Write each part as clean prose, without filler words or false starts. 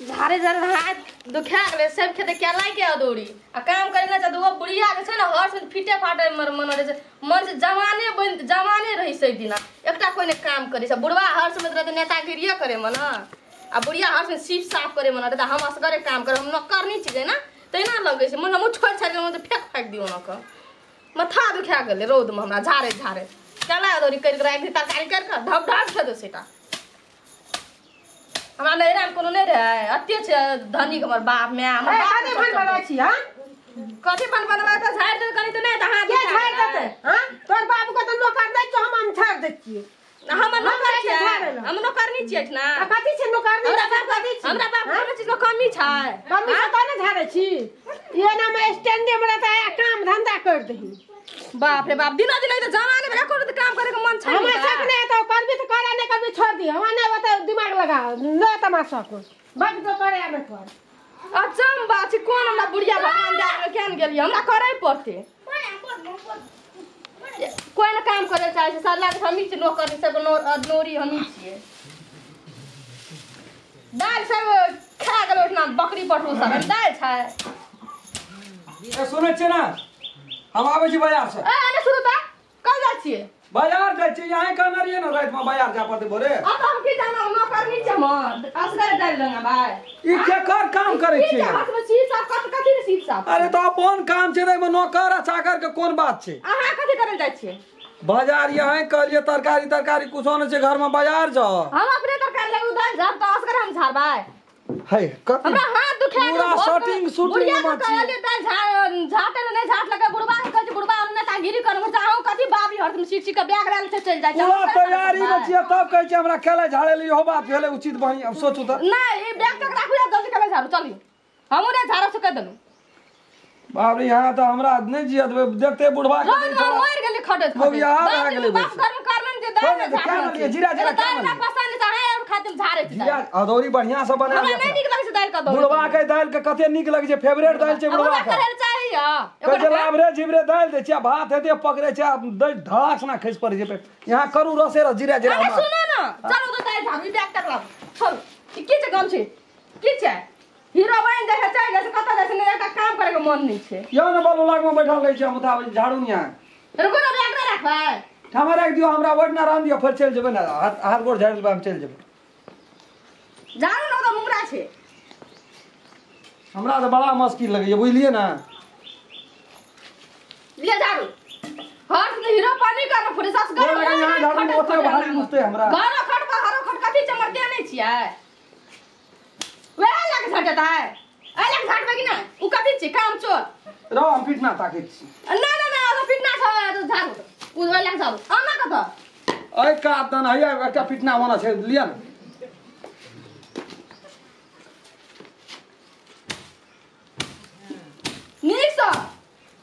झारे झारे हाथ दुखा गेलै सब खेते केला के अदौरी आ काम करे ना चाहत। वो बुढ़िया जे छै ने हर से फिटे फाटे मर मन रहै छै, मन से जवाने बन जवाने रही से दिना एकटा कोइ ने काम करे छै। बुढ़वा हर समय रहते नेतागिरिये करे मन आ बुढ़िया हर समय सीप साफ करे मन रहते। हम असगरे काम करे, हम नौकरनी छियै ना तहिना लगै छै मन। हम छोड़ि छाड़ि के फेक फाकि दियौ न के माथा दुखा गेलै रौद में हमरा झारे झारे केला अदौरी करि के राखि दी तरकारी करि के ढब ढब खेतौ सेटा। हमरा नैहरा में कोनो नहीं रहे अते छै धनिक हमर बाप my. हमर बाप कथी भन बनबै छी हां? कथी भन बनबै त झाड़ि दे कनी त नहीं त हाथ के झाड़ि देतै हां? तोर बाबू के त नौकर नै छौ, हम झाड़ि दै छियै। हमर नौकर छियै, हम नौकरनी छियै ना। कथी छै नौकरनी? हमरा बाप कोनो चीज के कमी छै? कमी से त नै झाड़ै छी। ये ना में स्टैंडे में रहता है काम धंधा कर दही। बाप रे बाप दिना दिन त जमाने में एको काम करे के मन छै। हमरा शक नहीं है तो करबी त कर, नहीं करबी छोड़ दी। हमरा नहीं बता दिमाग लगा न तमाशा को बग तो करे आ नहीं कर। अचम बात छै कोन हमरा बुढ़िया भगवान दे के केन गेलियै हमरा करे पड़ते। कोई न काम करे चाहे छै साला के हमही छी नौकर सब नौरी हमही छियै। दाल सब खा गेल ओठना बकरी पठू सब दाल छै। ए सुनै छियै ना हम आबै छी बाजार से। ए अरे सुनू त कल जाइ छियै? बाजार जाइ छियै, यहाँ कहने रहियै ने राति में बाजार जाय पड़तै भोरे। अब हम की जाना नौकरनी छै हमर असगर दालि लंगा भाई। ई केकर काम करै छियै? हाथ में सीप साफ कत कथी ने सीप साफ? अरे तो अपन काम छै एहिमे नौकर आ चाकर के कोन बात छै? अहाँ कथी करै जाइ छियै? बाजार यहाँ कहलियै तरकारी तरकारी कुछो नहि छै घर में, बाजार जाओ। हम अपने तरकारी लगू दालि झाड़ त असगर हम झाड़बै। है कथी हमरा हाथ दुखा गेल पूरा शूटिंग शूटिंग में छी। कहलियै दालि झाड़ झाटे नहि झाट लगे बुढ़वा के कहै छै बुढ़वा नेतागिरी करब चाहू कथी बाबरी हरदम सीट सीट के बैग लए छै चलि जाइ छै। पूरा तैयारी में छियै तब कहै छै हमरा केला झाड़े ले इहो बात भेलै उचित बहिन। अब सोचू त नहि ई बैग तक राखू या जल्दी केला झाड़ू चलियौ। हमहूँ नहि झाड़ब से कहि देलहुँ। बाप रे यहाँ त हमरा नहि जियत देखते बुढ़वा के मरि गेलै खटैत खटैत। भए गेलै बाप घर में करने जे दालि ने झाड़ू जीरा जीरा दालि ना पसंद छै अहाँ और खातिर झाड़ै छी। जीरा अदौरी बढ़िया से बना हमरा नहि नीक लगै छै दालि के अदौरी। बुढ़वा के दालि के कते नीक लगै छै, फेवरेट दालि छै बुढ़वा के। हमरा चाही कहै छै लाबरे झिबरे दालि दै छै भात हेतै पकड़ै छै दै धड़ाक सना खसि पड़ै छै। यहाँ करू रसे रस जीरा जीरा। अरे सुनू न चलू त दालि झाड़ू ई बैग तक लाबू छोड़ू। ई की छै गम छै की छै हीरो बनि जाइ छै चलि जाइ छै कतऽ जाइ छै नहि एकटा काम करे के मन नहि छै। यौ ने बालू लाग में बैठल रहै छै हम उठाबै झाड़ू नहि यहाँ। रुकू ने बैग नहि राखबै? हमरा राखि दियौ हमरा ओहिना रहन दियौ फेर चलि जेबै ने हाथ गोड़ झाड़ि लेबै हम चलि जेबै। झाड़ू ने ओ तऽ मुंगरा छै। हमरा तऽ बड़ा मुश्किल लगैया बुझलियै ने। ले झाड़ू हर से हीरो पानी कर फुरे सास घर यहाँ झाड़ू ओते भारी मुझते हमरा घरो खट पर हरो खट कथी चमरते नहि छियै वएह लग झटतै एहि लग झटबै कि नहि? उ कथी छी काम चोर रौ हम पिटना ताकै छी। ना ना ना ओ पिटना छै झाड़ू उ ओहि लग झाड़ू आना कतऽ एहि कात दन हैया एकटा पिटना होना छै लिअ ने। नीक सँ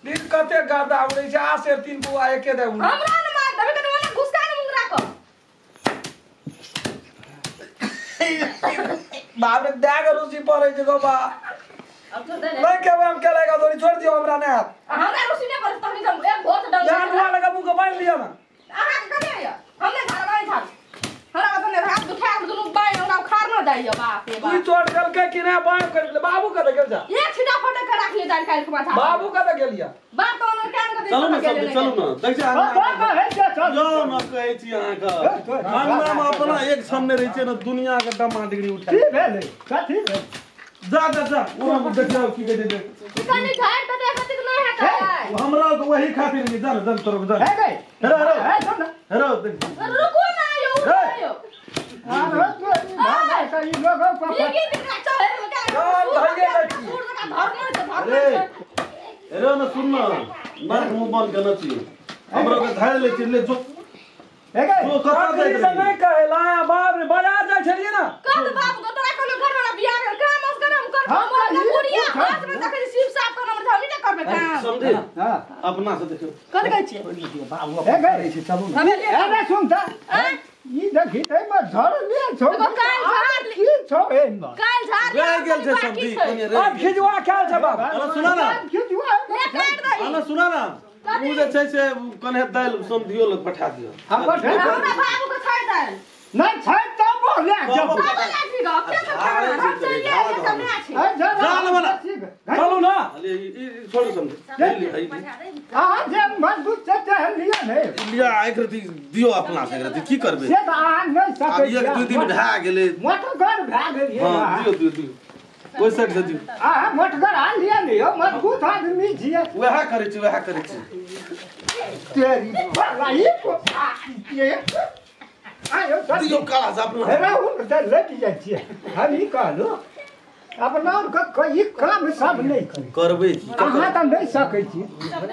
दिन कते गर्दा उड़ै छै आ सेर तीन पुआ एके दे हमरा न मार देबै कनी ओने घुसका ने मुंगरा क। बाप रे दए के रुचि पड़ै छै गो बा। नहीं केबै हम केला के अदौरी छोड़ि दियौ हमरा नहि हैत। हमरा रुचि नहि पड़ै तखनी हम एक भोर से डंग यहाँ नुआ लगा मुँह के बान्हि लिअ ने। अहाँ के कने यऽ हम नहि झाड़बै नहि झाड़ू हमरा कतऽ नहि हाथ दुखा गेल दुनू बाँहि हमरा उखाड़ न जाइए बाप रे बाप। तू चोट देलकै कि नहि बाँहि करि गेलै बाबू कतऽ गेल जा? एक छिटा फटक के राखली दालि काल्हि खुमा झाड़ू। बाबू कतऽ गेल यऽ? बाप तऽ ओना केहन कऽ चलू ने सब चलू ने देख छै यौ न कहै छी अहाँके अंगना में अपना एक क्षण नहि रहै छै ने दुनिया के डमा डिग्री उठा की भेलै कथी भेलै? जा जा जा ओ देखियौ की कहै छै कनी झाड़ि तऽ देखत कि नहि हेतै। हमरा तऽ वही खातिर नहि जा जा तोर जा हे गई हेरो हेरो हे सुन न हेरो देख रुकू ना यौ यौ अरे न सुन न नाक मुंह बंद केने छी हमरो के धारि लै छी ले जो हे गई जो कतऽ जाइत से रही नहि कहेला बाप रे बाजार जाइ छलियै ना। कत बाप को तोरा कहलो घर वाला बियाह भेल काम असगर हम कर मोर बुढ़िया हाथ में देखै छी शिव साफ करना हम नहीं करबै काम समझे हां अपना से देखियौ कत गै छी बाबू हे गई छै चलू ने। हमे लिए अरे सुन त ई देखी तै में झड़ ले छौ एगो काल्हि झाड़ की छौ एमे काल झाड़ रहि गेल छै समझी कनी रहि अब खिजुआ खायल छै बाप। अरे सुना ना खिजुआ ले काट दही अरे सुना ना उ जे छै से कन्हे दालि समधियो लग पठा दियौ हम पठा हमरा बाबू के छै दालि नहीं छै तब ले जब बाबू लाठी गो के तो खाना हम चलिए समझे अहाँ जे मजबूत छै तेहन लिअ ने लिअ एक रति दियौ अपना से एक रति की करबै से तऽ अहाँ नहि सकै आब एक दू दिन भए गेलै मोटगर भए गेलियै। हँ दियौ दियौ दियौ ओहि साइड से दियौ। अहाँ मोटगर आ लिअ ने यौ मजबूत आदमी छियै। वएह करै छी वएह करै छी। तेरी भलाई आयो दियौ काला से अपना राहुल तऽ लटि जाइ छियै। हम ई कहलहुँ अपना आरके ई काम सब नहि करी करबै अहाँ तऽ नहि सकै छी।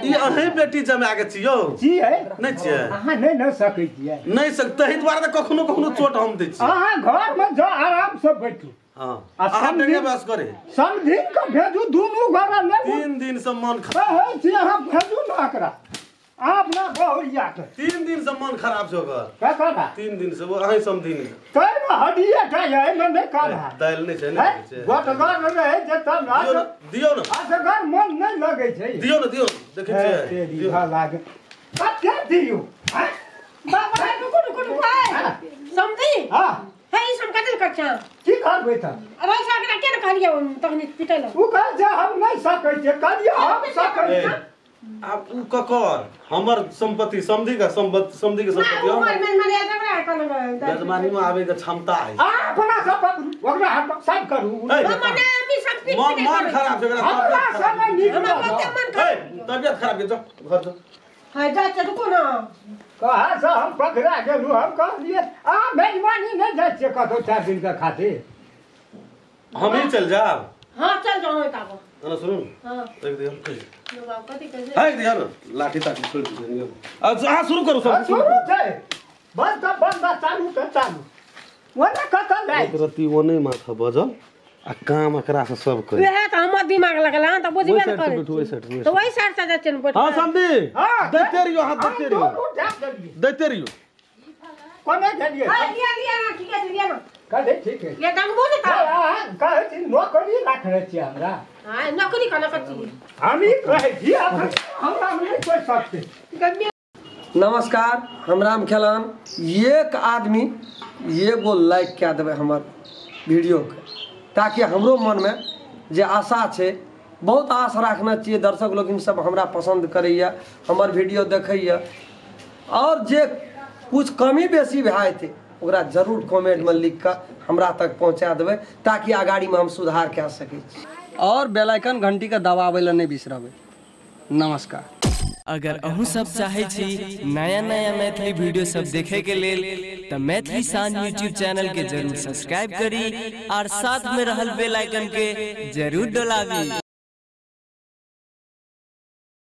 ई अहीं बेटी जमा के छी यौ छियै नहि छियै अहाँ नहि ने सकै छियै नहि सक तहि दुआरे तऽ कखनो कखनो चोट हम दै छी। अहाँ घरमे जाउ आरामसँ बैठू। हाँ अहाँ डेंगे बस करे समधिन के भेजू दुनू घर ले 3 दिन से मन कहै छी अहाँ भेजू ने एकरा अपना बहुरिया के 3 दिन से मन खराब छै ओकर ककरा 3 दिन से वो अहीं समधिन तैमे हड्डिए टा यऽ एहिमे नहि काढ़ा दालि नहि छै नहि छै गोटगर रहै छै तब ने दियौ ने असगर मन नहि लगै छै। दियौ ने दियौ देखै छियै दियौ लागे कते दियौ बाबा रुकू रुकू रुकू समझी। हां हे ई सब कथि करै छह की करबै तऽ अरे एकरा के ने कहलियै तखनी पिटै लए उ कहै छै हम नहि सकै छियै कहलियै हम सकै छियै। आब उ ककर हमर संपत्ति समधि के संपत्ति समधि के संपत्ति यजमानी में आवे के क्षमता है। आ अपना सब पकड़ू ओकरा हाथ साफ करू मन मन खराब छै ओकरा तबियत खराब छै जाओ घर जाओ। हां जा छै रुकू ना कहाँ से हम पकड़ा गेलहुँ। हम कहलियै आ मेजबानी नहि जाइ छियै कतौ 4 दिन के खातिर हम ही चल जाब। हां चल जाओ ताबो ना सुनू हां एक दियौ कथि कहै है दियौ लाठी ताठी छोड़ दियौ। अच्छा अहाँ शुरू करू सब शुरू छै बस तऽ बंदा चालू तऽ चालू ओने कतऽ जाइ एक रति ओने माथा बजल आ काम एकरा से सब करी वएह तऽ हमर दिमाग लगल। हां तऽ बुझबे ने करै तऽ ओहि साइड से जाइ छियै ने। हां समधी दैते रहियो हाथ दैते रहियो दैते रहियो कोने गेलियै हां लिया लिया ना ठीक है लिया ना कहै ठीक है ले दंगबो ने तऽ कहै छी नौकरी राखने छियै हमरा। हां नौकरी कना कथी हम ई कहै छी हमरा नहि कोइ सकतै। नमस्कार हम राम खेलान। एक आदमी एगो लाइक कए देबै हमर वीडियोके ताकि हमरो मनमे जे आशा छै बहुत आश राखने छियै दर्शक लोकिन सब हमरा पसन्द करैए हमर वीडियो देखैए और जे कुछ कमी बेसी भए जेतै ओकरा जरूर कमेंटमे लिख कऽ हमरा तक पहुँचा देबै ताकि अगाड़ीमे हम सुधार कए सकै छी। और बेल आइकन घंटीके दबाबै लए नहि बिसरबै। नमस्कार। अगर अहूँ सब चाहे छी नया नया मैथिली वीडियो सब देखे के लेल त मैथिली शान यूट्यूब चैनल के जरूर सब्सक्राइब करी और साथ में रहल बेल आइकन के जरूर दबाबी।